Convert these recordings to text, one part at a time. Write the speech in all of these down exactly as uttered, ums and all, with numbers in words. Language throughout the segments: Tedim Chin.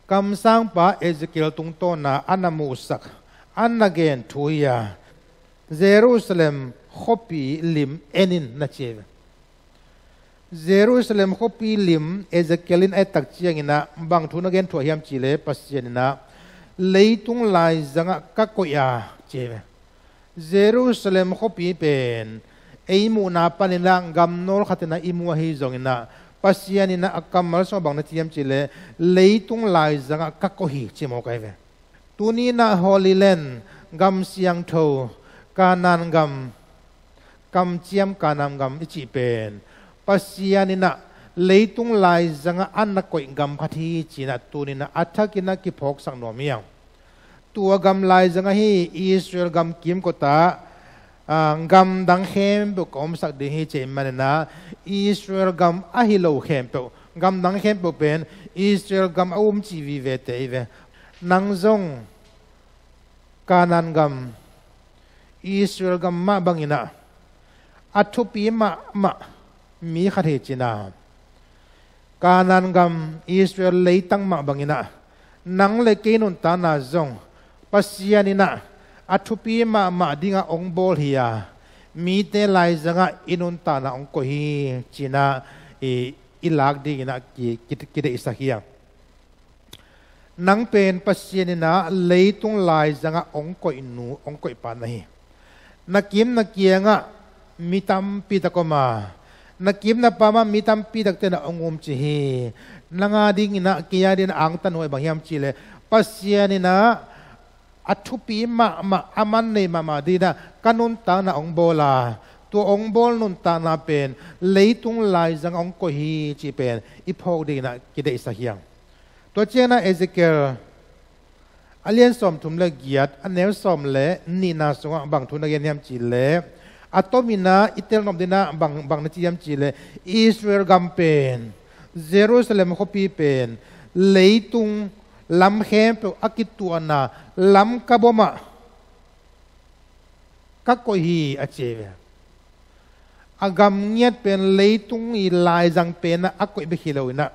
Kamsangpa Ezekiel tungtawna a na muhsak, a na gen thu hi a, Jerusalem khuapi lim en in na ci hi ve. Jerusalem khuapi lim Ezekiel in a et tak ciangin ah bang thu na gen thuah hiam cih leh Pasian in ah leitung laizangah ka koih a ci hi ve. Jerusalem khuapi pen ei muhna panin ah gamnawl khatin ah i mu ahi zongin ah Pasian in ah a kammal sungah bang na ci hiam cih leh leitung laizangah ka koih hi ci mawk ahi ve. Tuni in ah Holy Land, gam siangtho, Kanaan gam, kamciam Kanaan gam i cih pen Pasian in ah leitung laizangah a na koih gam khat hi ci-in ah tuni in ah a thakin ah kiphawksak nuam hi a. Tua gam laizang ahi Israel gam kimkot ah, ah, gamdang khempeuh ka omsak ding hi ci ahih manin ah Israel gam ahi lo khempeuh, gamdang khempeuh pen Israel gam a um cih vivete hi ve. Nang zong Kanaan gam, Israel gam mah bangin ah a thupi mahmah mi khat hi ci-in ah, Kanaan gam, Israel leitang mah bangin ah nang le kei nuntakna zong Pasian in ah a thupi mahmah dingah hong bawl hi a, mite laizangah i nuntakna hong koih hi ci-in ah i, i lak dingin ah ki, ki, kideihsak hi a. Nang pen Pasian in ah leitung laizangah hong koih nu, hong koih pa na hi. Na kim na kiangah mi tampi tak om a, na kim na pamah mi tampi takte na hong um ci hi. Nang a dingin ah, kei a dingin ah angtan huai bang hiam cih leh Pasian in ah a thupi mahmah, a man nei mahmah dingin ah ka nuntakna hong bawl a, tua hong bawl nuntakna pen leitung laizangah hong koih hi cih pen i phawk dingin ah kideihsak hi a. Tua ciangin ah Ezekiel a lian sawmthum le giat, a neu sawm le nihna sungah bang thu na gen hiam cih leh, a tomin ah i telnop dingin ah bang, bang na ci hiam cih leh, Israel gam pen, Jerusalem khuapi pen leitung lam khempeuh a kituahna Lamka bom ah ka koih hi a ci hi ve. A gam ngiat pen leitung i laizang pen ah a koih bek hi lo-in ah,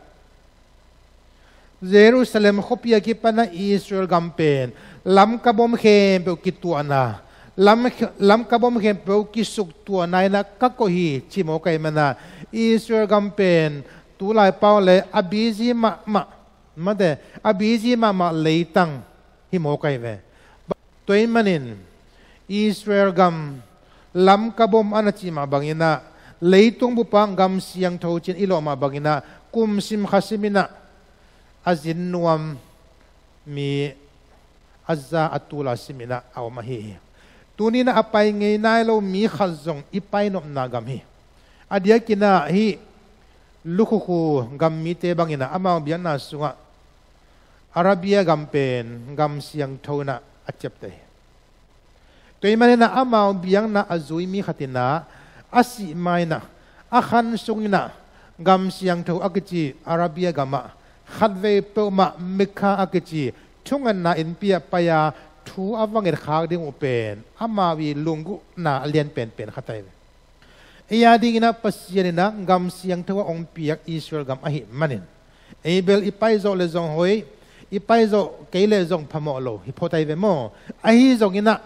Jerusalem khuapi a kipan ah Israel gam pen Lamka bom khempeuh kituahna, Lam, Lamka bom khempeuh kisuktuahna in ah ka koih hi ci mawk ahih manin ah, Israel gam pen tulai pau le a busy mahmah, mate, a busy mahmah leitang hi mawk ahi ve. Tua ahih manin Israel gam Lamka bom a na cih mah bangin ah, leitung bup ah gam siangtho ci-in i lawh mah bangin ah, kum sim kha simin ah a zin nuam mi a za a tul a simin ah a om ahi hi. Tuni in ah a pai ngei nai lo mi khat zong i painopna gam hi. A diakin ah hih lukhukhu gam mite bangin ah amau biakna sungah Arabia gam pen gam siangtho in ah a ciapteh hi. Tua ahih manin ah amau biakna a zui mi khat in ah a sih ma-in ah, a khan sungin ah gam siangtho a kici Arabia gamah khatvei peuhmah Mekka a kici thungetna innpi ah pai-a thu a va ngetkhak ding uh pen amau i lunggulhna a lian penpen khat ahi ve. Ei a dingin ah Pasian in ah gam siangtho a hong piak Israel gam ahih manin, ei bel i pai zawh le zong hoih, i pai zawh kei le zong phamawh lo hi phot ahi ve maw. Ahi zongin ah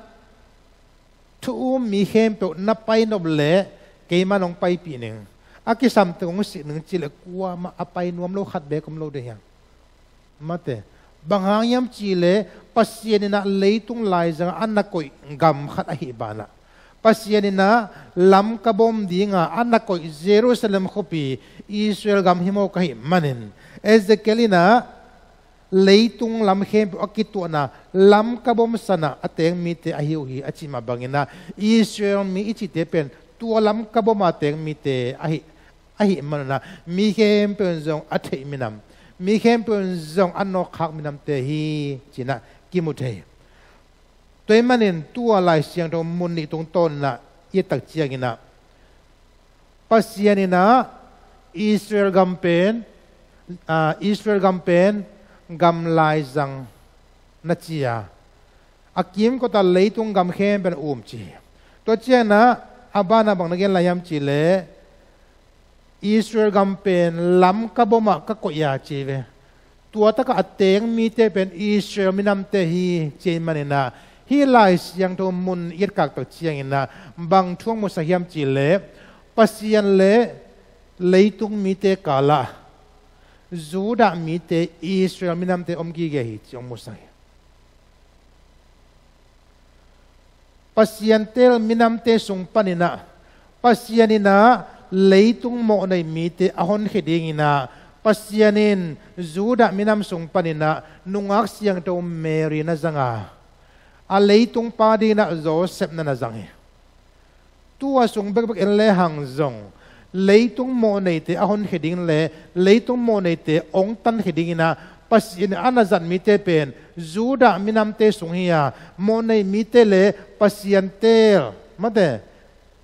thu um mi khempeuh na painop le keiman hong paipih ning, a kisam teng hong sik ning ci leh kuamah a pai nuam lo khat beek om lo ding hi hang. Mate, bang hang hiam cih leh Pasian in ah leitung laizangah a na koih gam khat ahih banah, Pasian in ah Lamka bom dinga a na koih Jerusalem khuapi Israel gam hi mawk ahih manin, Ezekiel in ah leitung lam khempeuh a kituahna Lamka bom sanah a teng mite ahi uh hi a cih mah bangin ah, Israel mi i cihte pen tua Lamka bom a teng mite ahi, ahih manin ah mi khempeuh in zong a theih minam, mi khempeuh in zong a nawkkhak minamte hi ci-in ah kimu thei hi. Tua ahih manin tua Lai Siangtho mun nih tungtawn in ah i et tak ciangin ah, Pasian in ah Israel gam pen, ah, Israel gam pen gam laizang na ci a, a kimkot ah leitung gam khempeuh in um ci hi. Tua ciangin ah a banah bang na gen lai hiam cih leh, Israel gam pen Lamka bom ah ka koih a ci hi ve. Tua takah a teng mite pen Israel minamte hi ci ahih manin ah, hih Lai Siangtho mun i etkak tak ciangin ah bang thu hong musak hiam cih leh, Pasian le leitung mite kalah Judah mite, Israel minamte om gige hi ci hong musak hi. Pasian teel minamte sung panin ah, Pasian in ah leitung mawhnei mite a honkhia dingin ah, Pasian in Judah minam sung panin ah nungak siangtho Mary na zang a, a leitung pa dingin ah Joseph na na zang hi. Tua sung bekbek en lehang zong, leitung mawhneite a honkhia ding le leitung mawhneite hong tankhia dingin ah Pasian in a na zat mite pen Judah minamte sung hi a, mawhnei mite le Pasian teel, mate,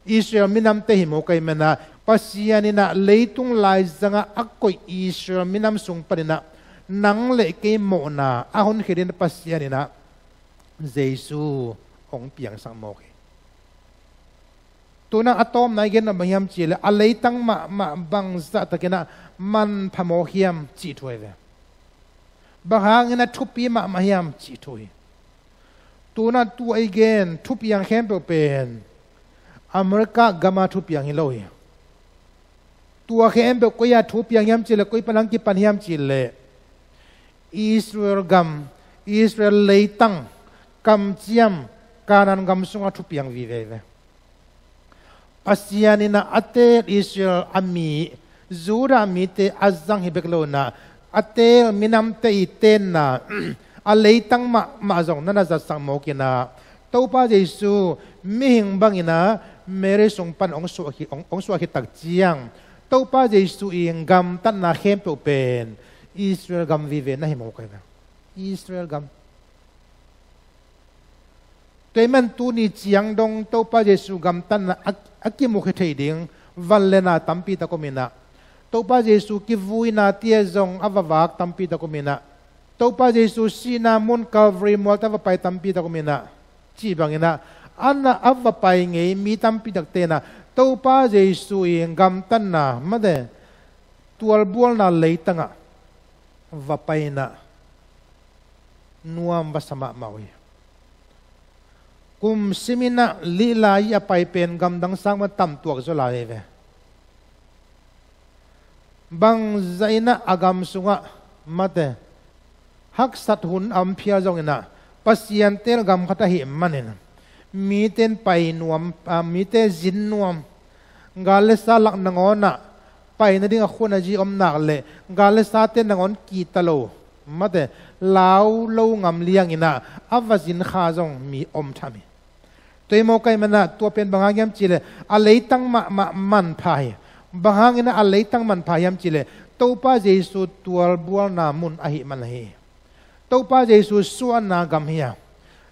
Israel minamte hi mawk ahih manin ah, Pasian in ah leitung laizangah a koih Israel minam sung panin ah, nang le kei mawhna a honkhia dingin Pasian in ah Jesu hong piangsak mawk hi. Tu-in ah a tawpna i gen nop bang hiam cih leh, a leitang mahmah bangzah takin ah manpha mawk hiam cih thu hi ve. Bang hangin ah thupi mahmah hiam cih thu hi. Tu-in ah tua i gen thupiang khempeuh pen America gama thupiang hi lo hi. Tua khempeuh koi-ah thupiang hiam cih leh, koi pan hong kipan hiam cih leh, Israel gam, Israel leitang, kamciam, Kanaan gam sungah thupiang vive hi ve. Pasian in ah a teel Israel a mi, Judah mite a zang hi bek lo-in ah, a teel minamte i tenna, a leitang mahmah zong na na zatsak mawk in ah, Topa Jesu mihing bangin ah Mary sung pan hong suah hi, hong, hong suah hi tak ciang, Topa Jesu i gamtatna khempeuh pen Israel gam vive na hi mawk hi ve. Israel gam. Tua ahih manin tuni ciang dong Topa Jesu gamtatna a, a kimukhia thei ding van le na tampi tak om in ah, Topa Jesu kivuina te ah zong a va vak tampi tak om in ah, Topa Jesu sihna mun Calvary mualte a va pai tampi tak om in ah, cih bangin ah, a na a va pai ngei mi tampi takte in ah Topa Jesu i gamtatna, mate, tualbualna leitangah va pai in ah nuam va sa mahmah uh hi. Kum simin ah lih lai-in a pai pen gamdang sang mah tam tuak zaw lai hi ve. Bangzah in ah a gam sungah, mate, haksat hun a om phial zongin ah, Pasian teel gam khat ahih manin, mite in pai nuam, a, mite zin nuam, gal le sa lak nangawn ah pai nading a khua na zi om nak leh, gal le sate nangawn kihta lo, mate, lau lo ngam liangin ah a va zin kha zong mi om tham hi. Tua hi mawk ahih manin ah, tua pen bang hang hiam cih leh, a leitang mahmah manpha hi. Bang hangin ah a leitang manpha hiam cih leh, Topa Jesu tualbualna mun ahih man hi. Topa Jesu suahna gam hi a,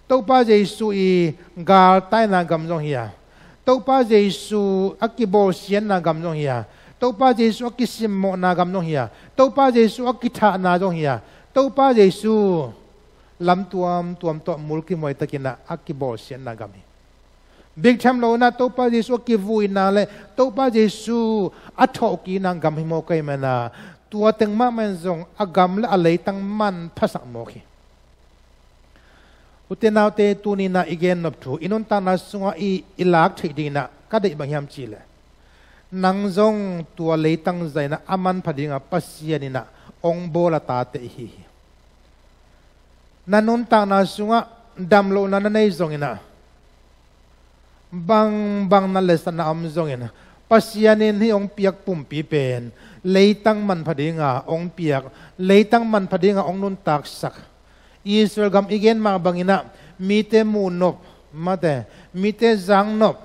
Topa Jesu i galtaina gam zong hi a, Topa Jesu a kibawlsiatna gam zong hi a, Topa Jesu a kisimmawhna gam zong hi a, Topa Jesu a kithahna zong hi a, Topa Jesu lam tuamtuam tawh mulkimhuai takin ah a kibawlsiatna gam hi. Bik tham lo-in ah Topa Jesu a kivuina le Topa Jesu a thawhkikna gam hi mawk ahih manin ah, tua teng mahmah in zong a gam le a leitang manphasak mawk hi. Ute naute, tuni-in ah i gen nop thu, i nuntakna sungah i, i lak theih dingin ah ka deih bang hiam cih leh, nang zong tua leitang zah in ah a manpha dingah Pasian in ah hong bawl a tate i hi hi. Na nuntakna sungah damlohna na nei zongin ah, bangbang na letsatna om zongin, Pasian in hih hong piak pumpi pen leitang manpha dinga hong piak, leitang manpha dinga hong nuntaksak. Israel gam i gen mah bangin ah, mite muhnop, mate, mite zangnop.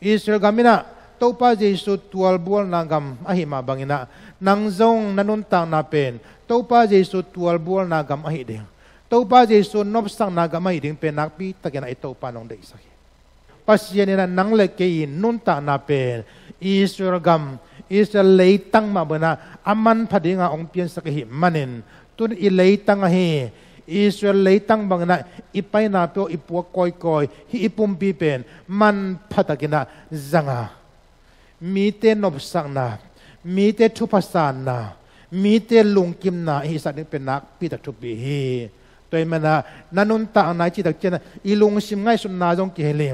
Israel gam in ah Topa Jesu tualbualna gam ahih mah bangin ah, nang zong na nuntakna pen Topa Jesu tualbualna gam ahih ding, Topa Jesu nopsakna gam ahih ding pen nakpi takin ah i Topa in hong deihsak hi. Pasian in ah nang le kei i nuntakna pen Israel gam, Israel leitang mah bangin ah a manpha dinga hong piansak ahih manin, tun i leitang ahi Israel leitang bangin ah i paina peuh i puak kawikawi, hih i pumpi pen manpha takin ah zanga, mite nopsakna, mite thupha sanna, mite lungkimna i hihsak ding pen nakpi tak thupi hi. Tua ahih manin ah na nuntakna i cih tak ciangin ah i lungsim ngaihsutna zong kihel hi.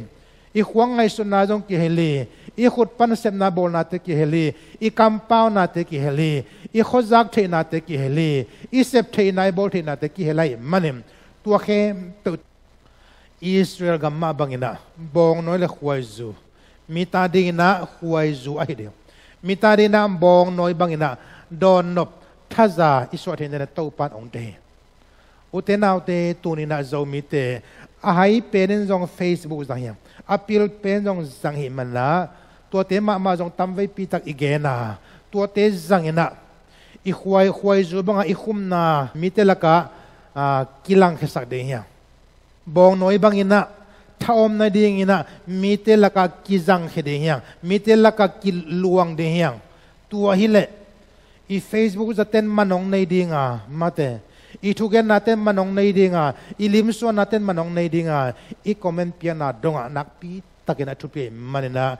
I khuang ngaihsutna zong kihel hi. I khut pan sepna bawlnate kihel hi. I kampaunate kihel hi. I khuazak theihnate kihel hi. I sep theihna, i bawl theihnate kihel ahih manin tua khempeuh Israel gam mah bangin ah bawngnawi le khuaizu, mite adingin ah khuaizu ahi ding, mite adingin ah bawngnawi bangin ah dawnnop thaza i suah theih nadingin ah Topa'n hong deih hi. Ute naute, tuni-in ah Zomite a hai penin zong Facebook zang hi hang, a pil pen zong zang ahih manin ah tuate mahmah zong tamveipi tak i gen a, tuate zangin ah i khuai, khuaizu bangah i khumna mite lakah, ah, kilangkhiasak ding hi hang. Bawngnawi bangin ah thaom nadingin ah mite lakah kizangkhia ding hi hang, mite lakah kiluang ding hi hang. Tua hileh i Facebook zate'n man hong nei ding a, mate, i thugennate'n man hong nei ding a, i limsuannate'n man hong nei ding a, i comment piakna dongah nakpi takin a thupi ahih manin ah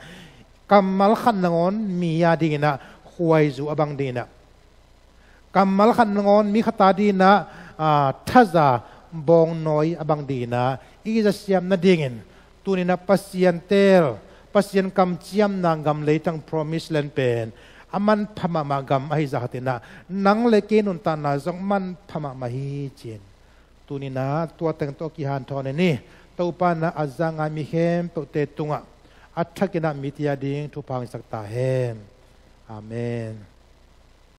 kammal khat nangawn mi adingin ah khuaizu a bang dingin ah, kammal khat nangawn mi khat adingin ah, ah, thaza bawngnawi a bang dingin ah i kizasiam nadingin tuni-in ah Pasian teel, Pasian kamciamna gam, leitang Promised Land pen a manpha mahmah gam ahi zah khatin ah nang le kei nuntakna zong manpha mahmah hi ci-in tuni-in ah tua teng tawh kihanthawn ni. Topa'n ah a za ngai mi khempeuhte tungah a thakin ah mite ading thupha hong hisak ta hen. Amen.